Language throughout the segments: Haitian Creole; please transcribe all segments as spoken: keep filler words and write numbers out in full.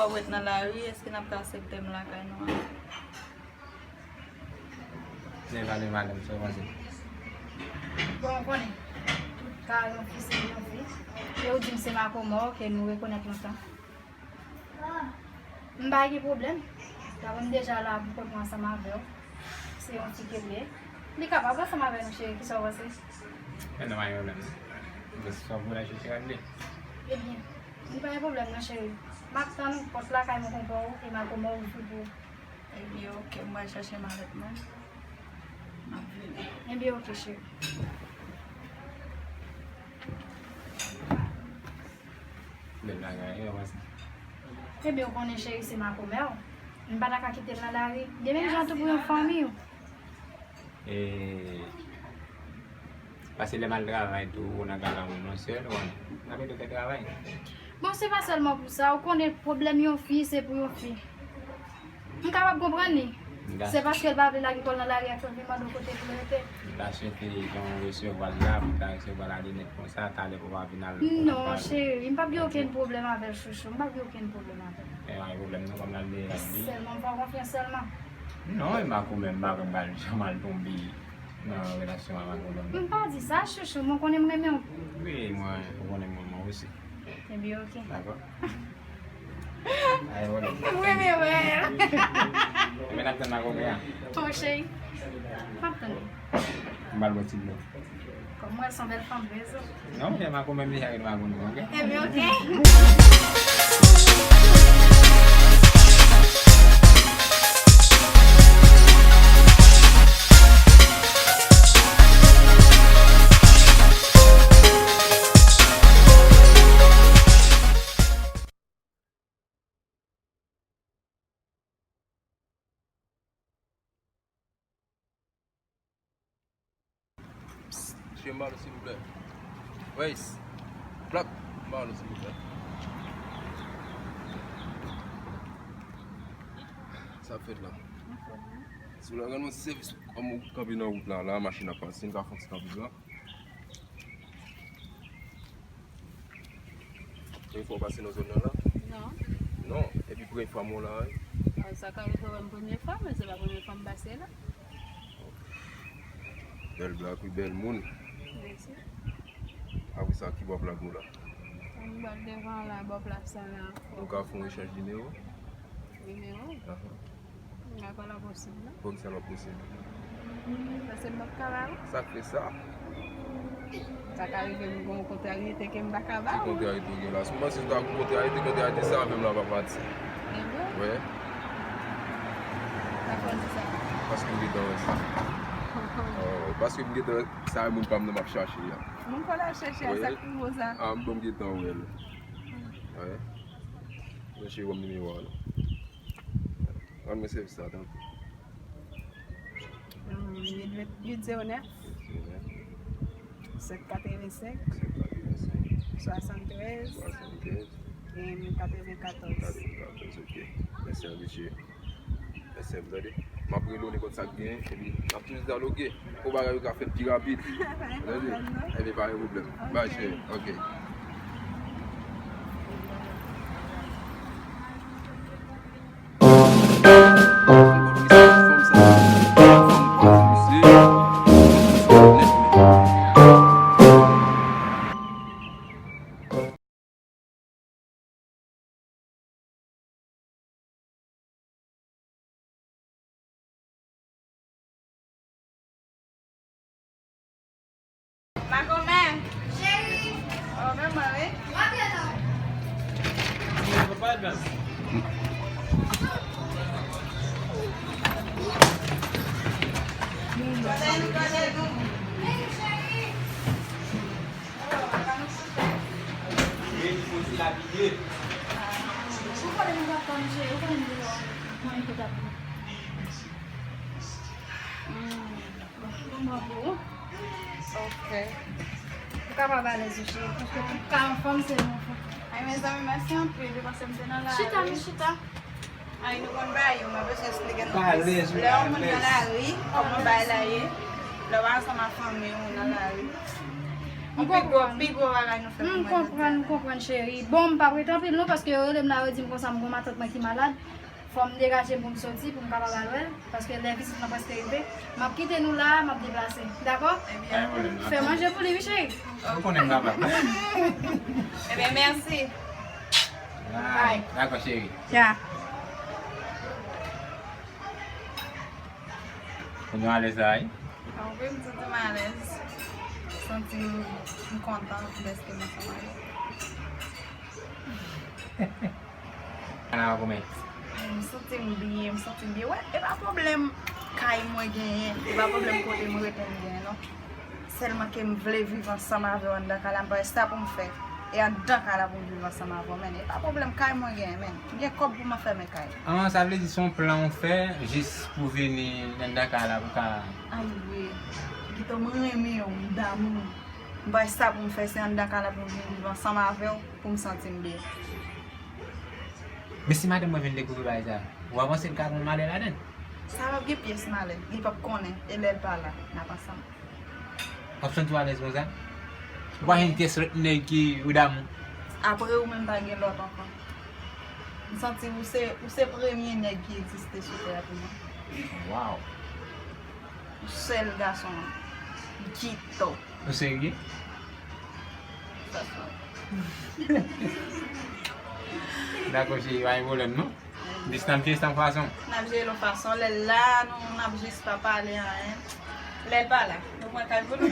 W ap ret nan lari, èske n ap ka aksepte m lakay nou an? Lè pale madanm, sa w panse? Bon, ou konnen, tout ka yon fi se yon fi. E ou di m se makomè w ke nou rekonèt lontan. M pa gen pwoblèm. Paske m deja la pou kont mwen ansanm avè w. Se yon fi ke l ye. Li kapab ansanm avè nou, cheri. Kisa w panse? Men non, pa gen pwoblèm non. Jis sa w vle chèche regle. Ebyen, nou pa gen pwoblèm non, cheri. M ap tann ou pòt lakay mwen konpè w e makomè w ouvri pou ou. Ebyen, oke, m pral chache malèt mwen. M ap vini. Ebyen, oke, cheri. Bèl bagay, wi, wè sa. Ebyen, ou konnen cheri se makomè w. M pa ta ka kite l nan lari. De menm jan tou pou yon fanmi w. E, paske lè m al travay tou, ou nan kay la, ou menm sèl, ou konnen. N ap ede w fè travay. Bon, se pa sèlman pou sa. Ou konnen pwoblèm yon fi, se pou yon fi. M kapab konprann li. Se paske l pa vle lage kò l nan lari a k fè l vin mande w kote pou l rete. M ta swete jan w resevwa l la, pou l ta resevwa l ale nèt konsa, talè pou w pa vin al. Non, cheri, m p ap gen okenn pwoblèm avè l, chouchou. M p ap gen okenn pwoblèm avè l. E pa gen pwoblèm non, kòm l al deyò a, wi. Sèlman m fè w konfyans sèlman. Non, e makomè m pa kwè m pral janm al tonbe nan relasyon a makomè m. M pa di sa, chouchou, mwen konnen m renmen w. Wi, mwen, ou konnen m renmen w osi. Ebyen, oke. Dakò. Ay, wòlè. Mwen, men wè. Men n ap tann makomè a. O, cheri. M ap tann. M al bwè ti dlo. Kòm mwen, se yon bèl fanm rezon. Non, men makomè m deja rele makomè, oke? Ebyen, oke. Psst, cheri m ba lo silvouplè. Weis, plak, m ba lo silvouplè. Sa fèt la. Si w la rann mwen sèvis, kòm ou kanpe nan wout la, la machin ap pase, m ka fè yon ti kanpe la. Premye fwa w pase nan zòn nan la? Non. Non, epi premye fwa m wè w la, wi. Ah, sa ka rive wè m premye fwa, men se pa premye fwa m pase la. Bèl blak, wi, bèl moun. Mèsi. Apre sa, ki bò plak ou la? M pral devan la, bò plak sa la. Nou ka fè yon echanj nimewo? Nimewo? Ahan. N a pa la posib, non? Poukisa l pa posib? Paske m p ap ka ba ou. Sa k fè sa? Sa ka rive m gen yon kontraryete ke m pa ka ba ou. Ki kontraryete w gen la? Si w panse w ta gen kontraryete, kontraryete sa avè m la pa pati. E bon? Wi. Sa fè w di sa? Paske m gentan wè sa. Oh, paske m gentan wè sa e moun pa m nan m ap chache a. Moun pa w la chache a, sa k pi wo sa? Ah, m bon, m gentan wè l. Wi. Mwen cheri, ban m nimewo a non. Rann mwen sèvis la, tanpri. Huit zewo nèf, sèt katrevensenk, swasantrèz, katrevenkatòz. Katrevenkatòz, ok. Mèsi anpil, cheri. Mèsi anpil, tande. M ap rele w nenpòt sa k genyen, epi n ap toujou dyaloge. Pou bagay yo ka fèt pi rapid. Tande? Ebyen, pa gen pwoblèm. Bay, cheri. Ok. Makomè. Cheri. Oh, men mwen, wi. Mwen gen nan. Kote nou, kote nou? Vini, cheri. Ok. Ou kapab alèz wi, cheri, paske tout ka yon fanm se yon fanm. Ay, mezanmi, mèsi anpil, wi, paske m te nan lari. Chita, mi chita. Ay, nou konn bagay yo, mwen bezwen esplike nou plis. Lè yon moun nan lari, kòman bagay la ye? Lè w ansanm ak fanmi w nan lari. Pi gwo, pi gwo bagay nou fè pou mwen jodi a. M konprann, m konprann, cheri. Bon, m p ap rete anpil non, paske yo rele m la, yo di m konsa m gon matant mwen ki malad. Fò m degaje m pou m soti, pou m kapab al wè l, paske lè vizit lan prèske rive. M ap kite nou la, m ap deplase. Dakò? Ebyen, fè manje pou li, wi, cheri. Ou konnen m kapab. Ebyen, mèsi. Bye. Dakò, cheri. Ya. Ou nou alèz la, wi? Ah, wi, m santi m alèz. Santi m, m kontan dèske m ansanm avè w. Ana, kòman? M santi m byen, m santi m byen. Wè, e pa pwoblèm kay mwen genyen, e pa pwoblèm kote m rete m genyen, non. Sèlman ke m vle viv ansanm avè w anndan kay la, m pa wè sa pou m fè. E anndan kay la pou m viv ansanm avè w, men e pa pwoblèm kay mwen genyen, men. M gen kòb pou m fèmen kay. Ah, sa vle di se yon plan w fè jis pou vini anndan kay la pou ka. Ay, wi. Gito, mwen renmen w, m damou w. M pa wè sa pou m fè, se anndan kay la pou m vin viv ansanm avè w, pou m santi m byen. Men si madanm mwen vin dekouvri bagay sa, ou pa panse l ka gen yon malè ladan l? Sa p ap gen pyès malè, li p ap konnen, e lè l pa la, n ap ansanm. W ap santi w alèz konsa? Ou pa jwenn pyès lòt nèg ki ou damou? Apre ou menm pa gen lòt ankò. M santi ou se, ou se premye nèg ki egziste sou tè a pou mwen. Waw. Ou sèl gason an. Gito. Ou serye? Dakò, cheri, pa gen pwoblèm, non. Jis n ap jere sa yon fason. N ap jere l yon fason. Lè l la, nou, n ap jis pa pale anyen. Lè l pa la, nou pran kay pou nou.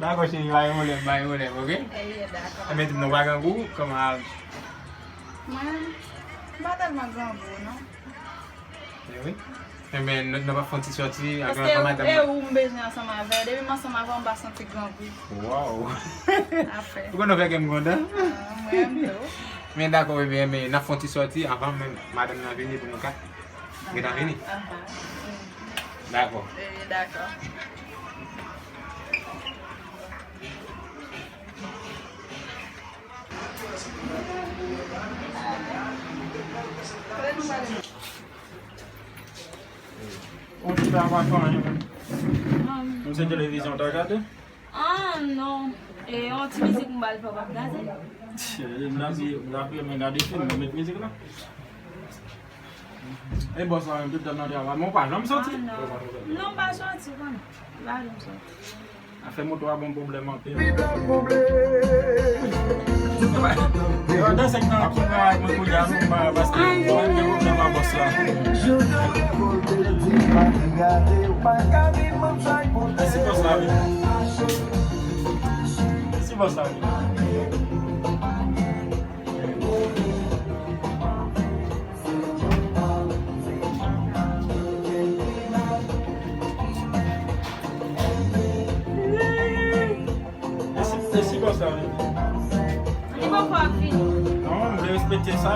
Dakò, cheri, pa gen pwoblèm, pa gen pwoblèm, oke? Ebyen, dakò. Enben, di m non, pa grangou, kòman? Mwen, m pa tèlman grangou, non. E wi. Enben, nou, nou pa fè yon ti sòti avè madanm mwen. Paske e ou m bezwen ansanm avè w. Depi m ansanm avè w, m pa santi grangou. Waw. Afè. Ou konn fè kè m kontan? Ah, mwen menm tou. Men dakò, enben, men n ap fè yon ti sòti avan menm madanm nan vini pou nou ka gentan vini. Aha. Dakò. E, dakò. Ou chita pa fè anyen. Menm se televizyon w ta gade? Ah, non. E yon ti mizik m ba l fè w ap gade. M t ap, m t ap renmen gade fim, men met mizik la. E bòs la menm, tout tan nan travay, men w pa janm soti. Ah, non. Non, m pa soti, konnen. M pa janm soti. Afè moto a ban m pwoblèm anpil. Pandan sèk tan ki pran ak mwen kounye a, nou pa, paske mwen gen pwoblèm ak bòs la. Mèsi bòs la, wi. Mèsi bòs la, wi. Mèsi, mèsi bòs la, wi. Li poko ap vini. Non, m vle respekte sa.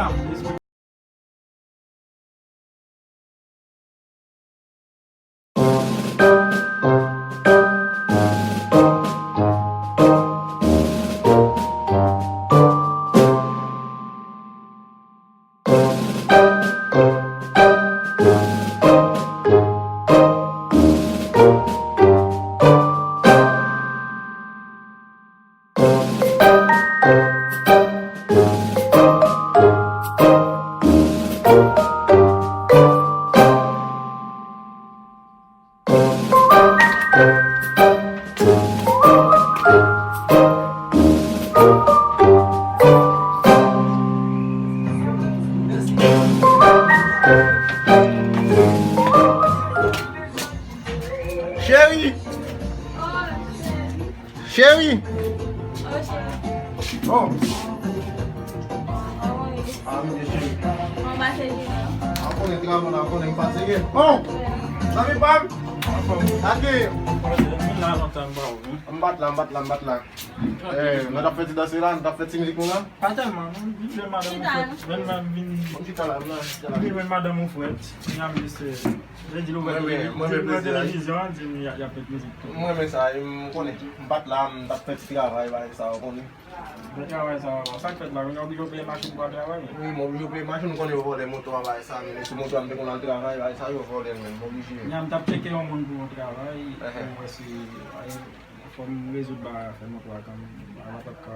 Cheri! Cheri! Oh, cheri. Oh. Ah, wi, cheri. Kòman w pase jounen an? An konnen travay, an konnen m fatige. Oh! Zanmi pa m! Anfòm. Sa k gen? Mwen la lontan m pa wè w, wi. M bat la, m bat la, m bat la. Eh, nou t ap fè ti danse la, nou t ap fè ti mizik nou la? Pa tèlman, non. Vin jwenn madanm ou frèt. Vin, vin, vin. Bon, chita la, m la, chita la. Vin jwenn madanm ou frèt. N ap jis, eh, Mwen, mwen, mwen, mwen, televizyon an, di m y a, y ap met mizik tou. Mwen, mwen, sa, m konnen. M pa t la, m t ap fè ti travay, bagay sa, w konnen. Fè travay sa, sa k fèt la, men w oblije peye machin pou al travay, men. Wi, m oblije peye machin, m konnen yo vòlè moto a, bagay sa, men si moto a m te konn al travay, bagay sa, yo vòlè l, men m oblije. Nya m t ap tcheke yon moun pou yon travay, pou m wè si, Fò m rezoud bagay afè moto a kanmenm. Bagay la p ap ka,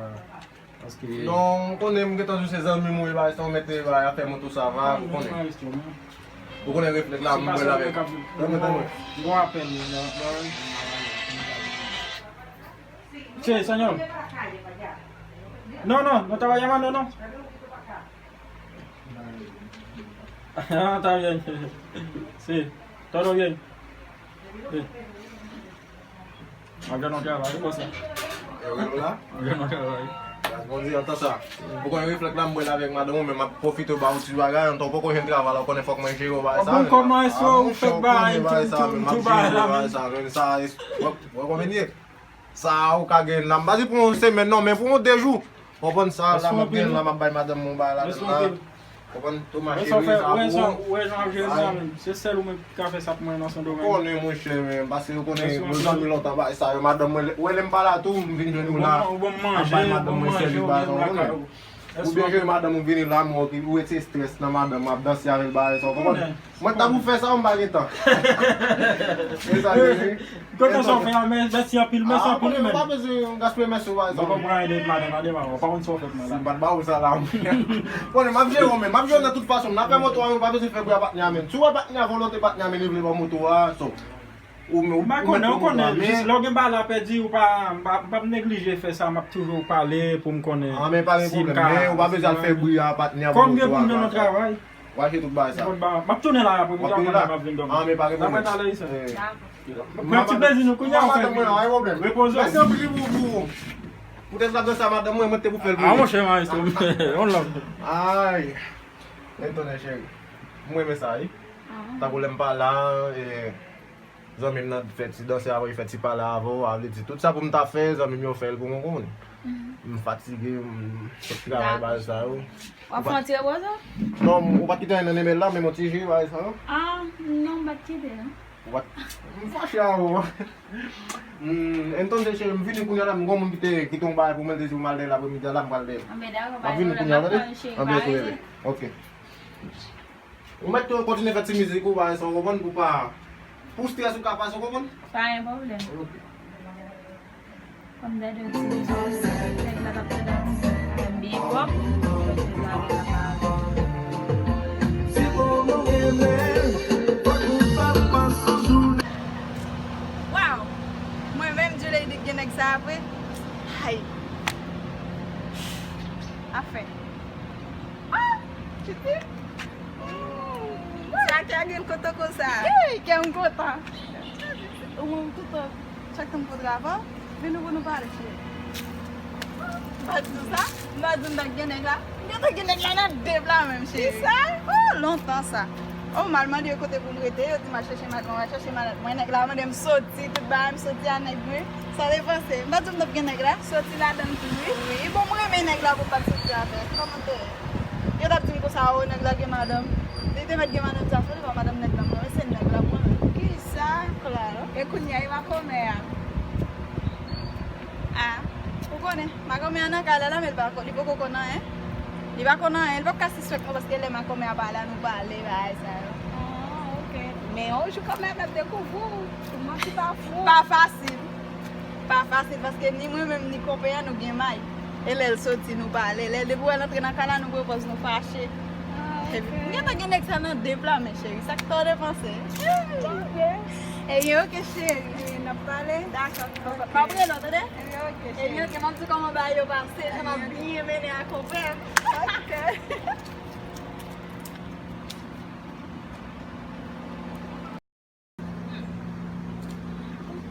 paske non, ou konnen m gentan di w se zanmi m ou ye, bagay sa ou mete bagay afè moto sa va, ou konnen. Ou konnen reflèks la, m bwè l avèk. Tann mwen, tann mwen. Gon apèl nan. Che, señor. No, no, no te vayas más, no, no. Ah, está bien. Sí, todo bien. Sí. Mwen gen yon travay, wi, konsa. E ou la? Mwen gen yon travay. Gras Bondye, antan sa. Ou konnen reflèks la, m bwè l avèk madanm ou, men m ap pwofite ba ou ti bagay, antan ou poko jwenn travay la, ou konnen fòk mwen jere w bagay sa. Bon, kòman èske ou fèk bagay tou, tou, tou bagay la, men sa, men sa, wè, wè kòman l ye? Sa ou ka gen la, m pa di pou yon semèn non, men pou yon de jou. Konprann sa, la m ap gen la, m ap bay madanm mwen bagay la, la. Konprann, tou mache, wi, sa pou ou. Ou wè jan w ap jere sa, men se sèl ou menm ki ka fè sa pou mwen nan son domèn. Ou konnen, monchè, men, paske ou konnen, nou zanmi lontan, bagay sa yo, madanm mwen, ou wè lè m pa la tou, m vin jwenn ou la, m ap bay madanm mwen sèvis, bagay sa, ou konnen. Oubyen jere madanm ou vini la, mwen, ou retire estrès nan madanm, m ap danse avè l, bagay sa, ou konprann? Mwen ta pou fè sa, mwen pa gen tan. Se sa, wi. Kontan sa w fè a, men mèsi anpil, mèsi anpil, men. Ou pa bezwen gaspiye mèsi w, pa egzanp. Mwen konprann de madan, madan, madan, ou pa konn sa w fè pou mwen la. Si m pa t ba ou sa la, konnen, m ap jere w, men, m ap jere w nan tout fason. N ap fè moto a, ou pa bezwen fè bri a patnè a, men. Si w wè patnè a, volonte patnè a, men li vle ban moto a, so. Ou, ou, m pa konnen, ou konnen, jis lè w gen bagay la pèdi, ou pa, m pa, m p ap neglije fè sa, m ap toujou pale pou m konnen si m ka. An, men pa gen pwoblèm, men ou pa bezwen al fè bri a patnè a, ban moto a, bagay sa. Kòm gen pou m nan travay. W a achte tout bagay sa. M ap tounen la apre pou m tounen la. M ap vin dòmi. Ah, men pa gen pwoblèm. N ap rete ale, wi, sè. Pran ti plezi nou kounye a, ou fè. Repoze w. Mèsi anpil pou, pou, pou tèt la danse a madanm mwen, mwen te pou fè l pou li. Ah, monchè, maestro, yon lòt. Ay. Entonè cheri. Mwen renmen sa, wi. Tankou lè m pa la, e, zanmi m nan fè ti danse avè w, li fè ti pale avè w, a vle di tout sa pou m ta fè, zanmi m yo fè l pou mwen, konprann. M fatige, m sot travay, bagay sa yo. W ap fè yon ti repoze? Non, ou pa t kite anyen nan men l la, menm yon ti ji, bagay sa yo. Ah, non, m pa t kite, non. Ou pa t, m fache avè w. Entonse, cheri, m vini kounye a la, m gon moun ki te kite yon bagay pou mwen, te di pou m al dèyè l apremidi a la, m pral dèyè l. M ap vini kounye a, tande? Anben, ok, bebe. Ok. Ou mèt tou kontinye fè ti mizik ou, bagay sa, ou konprann, pou pa, pou strès ou ka pase, ou konprann? Pa gen pwoblèm. Ok. Kòm dèdè ti mizik, nèg la t ap fè danse, fè byen pwòp. Waw! Mwen menm, Djouleide, gen nèg sa apre. Hay! Afè. Ah! Titi! Sa kè gen kote konsa. Hey, kè m kontan. Ou menm tout tan, chak tan m kontre avè w, vin nou pou nou pale, cheri. M pa di w sa, m pa di w m t ap gen nèg la. M gentan gen nèg la nan de pla menm, cheri. Kisa? Oh, lontan sa. Oh, m al mande yo kote pou m rete, yo di m al chèche madanm, m al chèche madanm. Mwen, nèg la mande m soti, tout bagay, m soti a nèg mwen. Sa depanse. M pa di w m t ap gen nèg la. Soti ladan l tou, wi. Wi, bon, m renmen nèg la pou m pa t soti avè l. Kòman te ye? Yo t ap di m konsa, o, nèg la gen madanm. Li te mèt gen madanm sa fè li pa madanm nèg la, mwen, se nèg la, mwen. Kisa? Klaro. E kounye a, e makomè a? A, ou konnen, makomè a nan kay la, la, men li pa ko-, li poko konn anyen. Li pa konn anyen, li poko ka sispèk mwen, paske lè makomè a pa la, nou pale, bagay sa yo. Ah, ok. Men yon jou kanmenm, m ap dekouvri w. Manti pa fou. Pa fasil. Pa fasil, paske ni mwen menm, ni konpè a, nou gen may. E lè l soti, nou pale. Lè depi w wè l antre nan kay la, nou pran pòz nou fache. Ah, ok. M gentan gen nèg sa nan de pla, men cheri, sa k fè w te panse? Ebyen, ok, cheri. Ebyen, n ap pale. Dakò. M ap rele w, tande? Ebyen, ok, cheri. Ebyen, ok, m ap di w kòman bagay yo pase, jan m ap byen mennen ak konpè m. Ok.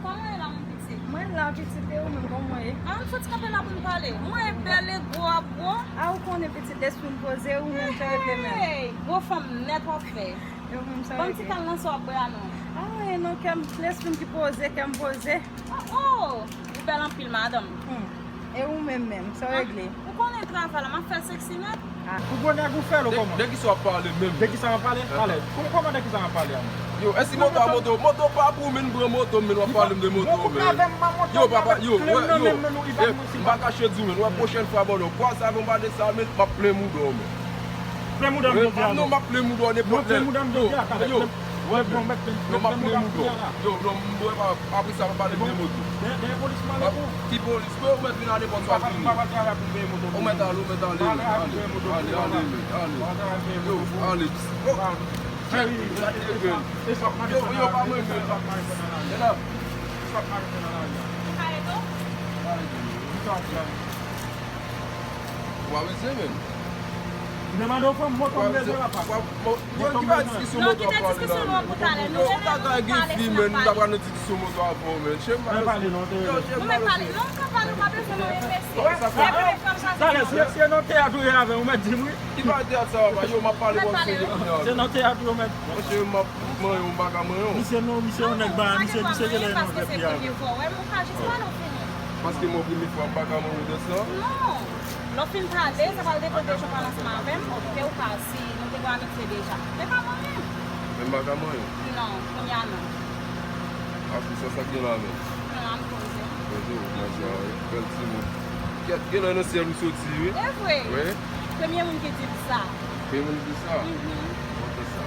Kòman w ye la, mon pitit? Mwen la, pitit, e ou menm, kòman w ye? A, m soti kanpe la pou n pale. Mwen bèl e gwo ap gwo. A, ou konnen, pitit, lespri m poze, ou menm, sa regle menm. Hey, gwo fanm nèt w ap fè. E ou menm, sa regle. Ban m ti kal nan sa w ap bwè a non. A, e non, kè m, lespri m ki poze, kè m poze. Oh, oh, ou bèl anpil, madanm. Hmm. E ou menm menm, sa w regle? Ou konnen travay la, m ap fè l seksi nèt. Ah. Ou bon nèg ou fè l ou kòman? De kisa w ap pale menm? De kisa m ap pale? Alè, kòman de kisa m ap pale a menm? Yo, èske moto a moto? Moto pa pou ou, men pran moto m, men w ap pale m de moto, men. Yo, papa, yo, wè, yo, m pa kache di w, men, wè, pwochèn fwa, bon, non, kwaze avè yon bagay sa, men, m ap plen mouda w, men. Plen mouda m jodi a, non, m ap plen mouda w nenpòt lè. Yo, Yo, m ap peye moto. Yo, yo, m bwè pa, apre sa, pa pale de moto. Ki polis? Mwen, ou mèt vin a nenpòt swa vini. Ou mèt ale, ou mèt ale, ale, ale, ale, ale, ale. Yo, ale. Yo, yo, pa mwen menm. Mèdam. Ou pa bezwen menm. M te mande w fanm, moto m bezwen, papa. Yo, ki pa diskisyon moto w ap pale la, menm? Yo, ou ta ka gen fi, menm, nou ta pral nan diskisyon moto avè w, menm. Chen m pa pale non, te. Yo, chen m pa pale non, ka pale, ou pa bezwen mwen, mesye. Talè, se, se nan teyat ou ye avè m, ou mèt di m wi. Ki pa teyat sa, papa? Yo, m ap pale bon serye kounye a. Se nan teyat ou yo mèt. Monchè, m ap manyen w, m pa ka manyen w. Misye non, misye yon nèg ba, misye, misye genlè yon nèg pi avè. Ou ka jis pale, w fini. Paske mwen premye fwa, m pa ka manyen w dans lan? Non. Lè w fin pale, sa pral depann de jan w pale ansanm avè m, oke, ou ka, si nou te gen yon amitye deja. Men pa manyen m. Men m pa ka manyen w? Non, kounye a non. Atis, sa k gen la menm? Non, m poze. Poze w, nan sa, wi. Bèl timoun. Kèt, genlè nan syèl ou soti, wi. E vre? Wi. Premye moun ki di m sa. Premye moun ki di sa? Mhm. Bon, fè sa.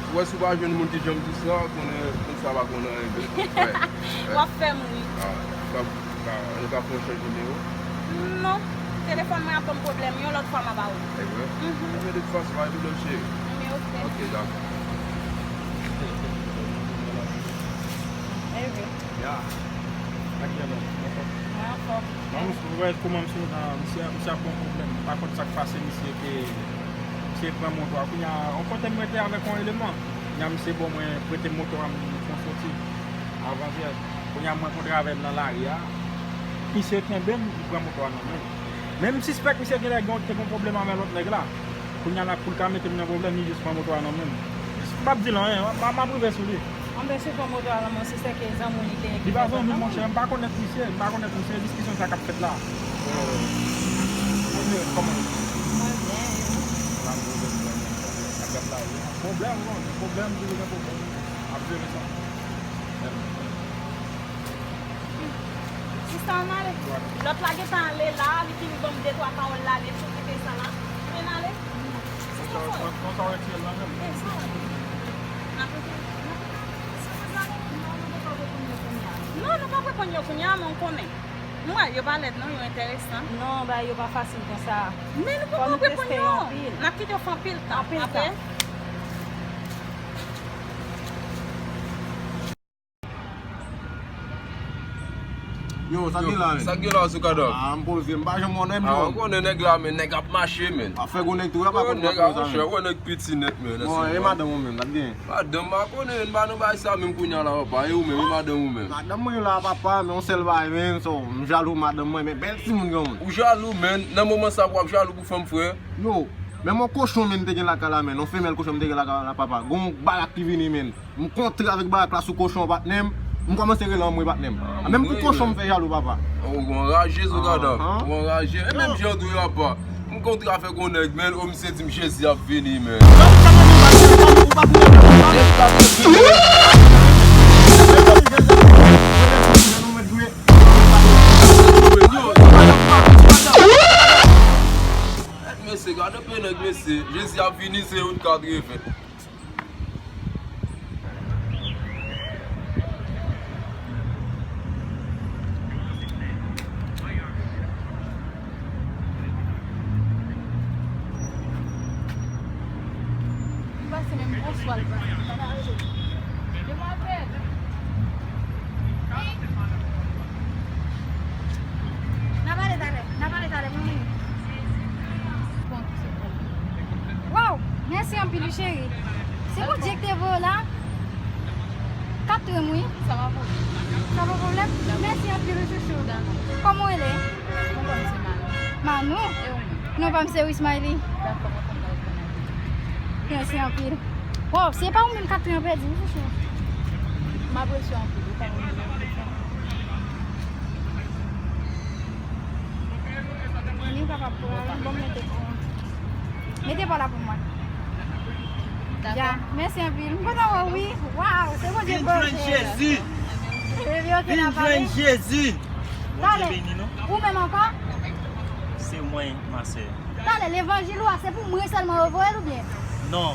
Ou wè si w pa jwenn moun ki janm di sa, konnen moun sa pa konn anyen menm. W ap fè m ri. Ah, nou ka, nou ka, nou ka fè yon chanje nimewo? Non. Telefòn mwen ap ban m pwoblèm. Yon lòt fwa m a ba ou. E vre? Mhm. Ebyen, de tout fason, pa gen pwoblèm, cheri. Ebyen, oke. Oke, dakò. E vre. Ya. Ak gen mwen. Mwen anfòm. Mwen anfòm. Mwen anfòm. Ou wè kòman misye nan, misye, misye ap pran pwoblèm. M pa konn sa k pase misye ke misye pran moto a. Kounye a, yon kote m rete avèk yon eleman. Kounye a, misye ban mwen, prete moto a, m fè yon soti. Avantyè. Kounye a, m rankontre avè l nan lari a. Misye kenbe m, li pran moto a nan men m. Men m sispèk misye genlè gen, te gen pwoblèm avè lòt nèg la. Kounye a la, pou l ka mete m nan pwoblèm, li jis pran moto a nan men m. Jis m p ap di l anyen, m, m, m ap rive sou li. Anben, si w pran moto a nan men w, se sèke zanmi w li te ye ki fè zòt la. Li pa zanmi m, monchè, m pa konnèt misye, m pa konnèt misye, diskisyon sa k ap fèt la. Monchè, kòman? Mwen byen, e ou? N ap jere sa. N ap gad la, wi. Pwoblèm, non, gen pwoblèm, toujou gen pwoblèm. N ap jere sa. Sista, ann ale. Lòt la gentan ale la, li fin ban m de twa pawòl la nèt, ou kite sa la. Ann ale. Sista, fò. Konsa w retire l la menm. E, sa w ap di? N ap retire, n ap retire. Si w pa ale, non, nou poko reponn yo kounye a. Non, nou p ap reponn yo kounye a, men w konnen. M wè, yo pa lèd non, yo enteresan. Non, bagay yo pa fasil konsa. Men nou poko reponn yo. N ap kite yo fè anpil tan. Anpil tan. Yo, sa k gen la, men? Sa k gen la, Zoukada? Ah, m poze, m pa janm wè w non, m. Ah, ou konnen nèg la, men nèg ap mache, men. Afè gwo nèg tou, w pa konn nèg la, monchè, ou wè nèg piti nèt, men. Bon, e madanm ou menm, sa k gen? Madanm, m pa konnen, m pa nan bagay sa menm kounye a la, papa. E ou menm, e madanm ou menm? Madanm mwen la, papa, men yon sèl bagay, men, so, m jalou madanm mwen, men bèl timoun granmoun. Ou jalou, men, nan moman sa pou w ap jalou pou fanm frè? Yo, menm yon kochon, men, m te gen lakay la, men, yon femèl kochon m te gen lakay la, papa. Gon barak ki vini, men. M kontre avèk barak la sou kochon, patnè m. M kòmanse rele anmwe, patnè m. A, menm pou kochon m fè jalou, papa. Ou anraje, Zoukada. Ou anraje. E menm jan tou, papa. M kontre avèk yon nèg, men, o, misye di m Jezi ap vini, men. Mesye, gade pe nèg, mesye. Jezi ap vini, se youn ka dreve. M panse menm bonswa l pa. Demwazèl. N a pale talè, n a pale talè, mwen menm. Waw, mèsi anpil wi cheri. Se Bondye ki te voye w la. Katrin wi. Sa pa pwoblèm. Sa pa pwoblèm? Mèsi anpil wi chouchou. Kòman w rele? Mwen pa m se Manou. Manou? E ou menm? Non pa m se Wismaily. Dakò, mwen kontan w konnen. Mèsi anpil. Waw, se pa ou menm Katrin an pèdi wi chouchou. M apresye w anpil, ou pa ou menm. Ni papa pou la, bon, mete pou mwen. Mete pa la pou mwen. Dakò. Ya, mèsi anpil. M kontan wè w wi. Waw, se Bondye ki voye w. Vin jwenn Jezi. Vin jwenn Jezi. Bondye beni nou. Ou menm ankò? Se mwen, ma sè. Talè, levanjil ou a, se pou mwen sèlman yo voye l oubyen? Non,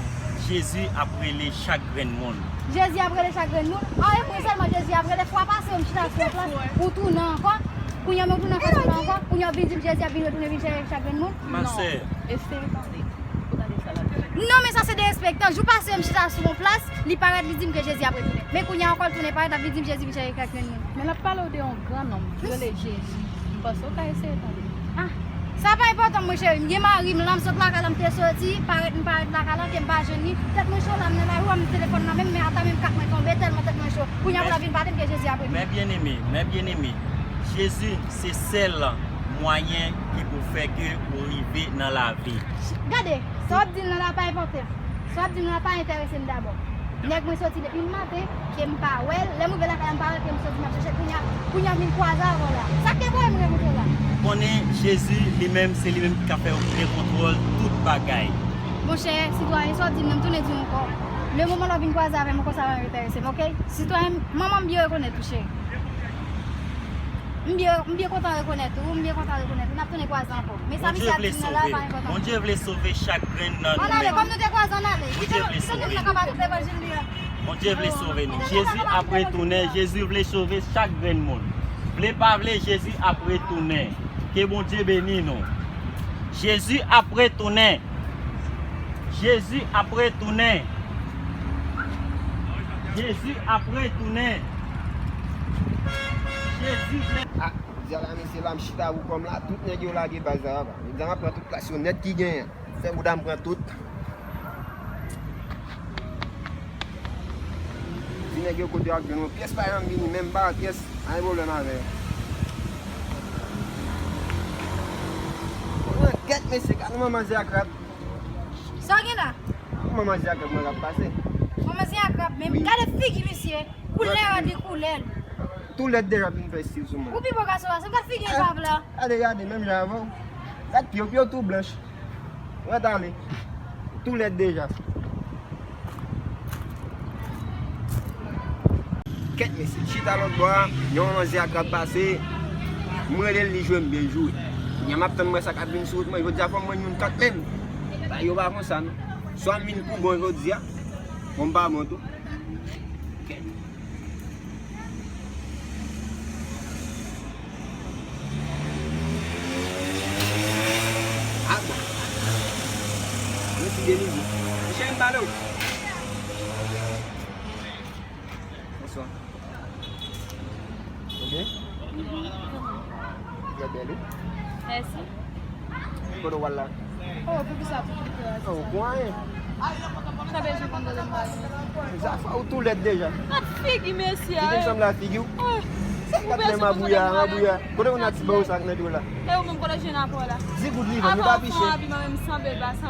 Jezi ap rele chak grenn moun. Jezi ap rele chak grenn moun. A, e mwen sèlman Jezi ap rele. Fwa pase, m chita sou yon plas, ou tounen ankò. Kounye a, men w tounen fas ou la ankò. Kounye a, w vin di m Jezi ap vin retounen vin chèche chak grenn moun. Ma sè. Eseye tande. Ou tande sa l ap di? Non, men sa se derespektan. Jou pase, m chita sou yon plas, li parèt, li di m ke Jezi ap retounen. Men kounye a ankò, l tounen parèt, l ap vin di m Jezi vin chèche chak grenn moun. Men l ap pale w de yon gran nonm ki rele Jezi. M panse w ka eseye tande. Ah, sa pa enpòtan, mon cheri. M gen mari m la, m sot lakay la, m te soti, parèt, m parèt lakay la, ke m pa jwenn li. Tèt mwen cho la, m nan lari, m telefòn nan men m, men ata menm kat mwen tonbe, tèlman tèt mwen cho. Kounye a pou l ap vin pale m ke Jezi ap retounen. Mes bien-aimés, mes bien-aimés, Jezi se sèl mwayen ki pou fè ke ou rive nan lavi. Gade, sa w ap di l nan la pa enpòtan. Sa w ap di m nan pa enterese m dabò. Nèg mwen soti depi maten, ke m pa wè l. Lè m rive lakay la, m pa wè l, ke m soti, m ap chèche l. Kounye a, kounye a m vin kwaze avè w la. Sa k te voye m rankontre w la? Ou konnen Jezi, li menm, se li menm ki ka fè w pran kontwòl tout bagay. Monchè, sitwayen, sa w ap di m nan, m tounen di w ankò. Le moman lè w vin kwaze avè m, konsa w enterese m, oke? Sitwayen, manman m byen rekonèt ou, cheri. M byen, m byen kontan rekonèt ou, m byen kontan rekonèt ou. N ap tounen kwaze ankò. Men sa misye ap di m nan la pa enpòtan. Bondye vle sove chak grenn nan nou menm. Ann ale, kòm nou te kwaze, ann ale. Kite nou, kite nou nan kanpa tout levanjil li a. Bondye vle sove nou. Jezi ap retounen, Jezi vle sove chak grenn moun. Vle pa vle, Jezi ap retounen. Ke Bondye beni nou. Jezi ap retounen. Jezi ap retounen. Jezi ap retounen. Jezi vle. Ah, jodi a la, mesye, la, m chita pou kò m la, tout nèg yo lage baz la, papa. Jodi a, m ap pran tout plas yo nèt ki genyen. Fè bouda m pran tout. Di nèg yo kote yo ap jwenn mwen. Pyès pa janm vini, menm pa pyès, pa gen pwoblèm avè yo. Mwen kèt, mesye, gade manman zè a krab. Sa w gen la? Manman zè a krab mwen k ap pase. Manman zè a krab, men gade figi misye, koulè a de koulè l. Tou lèd deja vin fè stil sou mwen. Ou pi bo gason la, se gade figi epav la. Gade, gade, menm jan avè w. Gade pye w, pye w tou blanch. Ret ale. Tou lèd deja. Kèt mesye, chita lòt bò a, yon manzè a krab pase, m rele l, li jwe m byen jwe. Kounye a m ap tann mwen sa k ap vin sou wout mwen, jodi a fò m jwenn youn kat menm. Bagay yo pa konsa non. Swa m vin pou bon jodi a, bon m pa bon tou. Kèt. Ah bon. Mwen ti delize. Cheri m pale w. Bonswa. Ou byen? Trè bèl, wi. Mèsi. Kote w pral la? Oh, poukisa tout pito a? Oh, ou kon anyen. Sa bezwen konn tande m pale. Zafè ou tou lèd deja. Gad figi mesye a. Figi m sanble a figi w. Sa k ap fè mabouya, mabouya. Kote moun ati ba w sa ak nèg yo la? E ou menm kote jèn apre w la? Di goud li vann, li pa piche.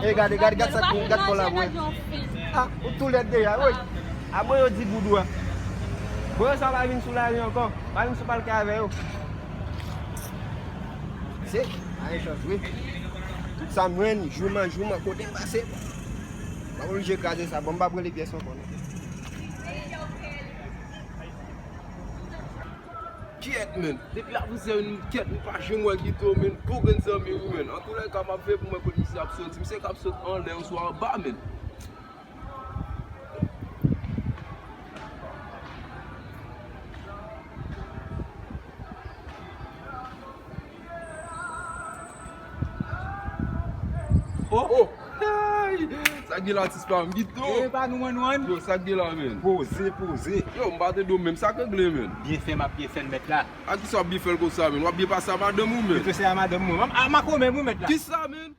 E gade, gade, gade sa k, gade kò l ap wè. Ah, ou tou lèd deja, wi. Ap voye yo di goud ou a. Voye sa pa vin sou lari ankò. Pa vin sou palke avè yo. Se, pa gen chans, wi. Tout sa m jwenn, jouman, jouman, kote m pase. M ap oblije kraze sa, bon, m p ap rele pyès ankò, non. Kyèt, menn. Depi avanyè, menn, kyèt, m pa janm wè Guito, menn. Bon grenn zanmi, wi, menn. Antoulèka, m ap veye pou m wè kote misye ap soti. Misye ka ap sot anlè oswa anba, menn. Oh! Oh! Hey! Sa k gen la, atis pa m, Guito? E pa nou, menn, menn. Yo, sa k gen la, menn? Poze, poze. Yo, m pa tande w menm, sa k regle, menn? Byen fè m ap byen fè l, mèt la. A kisa w ap byen fè l konsa, menn? W ap byen pase a madanm ou, menn? Pito se a madanm mwen. A makomè m, wi, mèt la. Kisa, menn?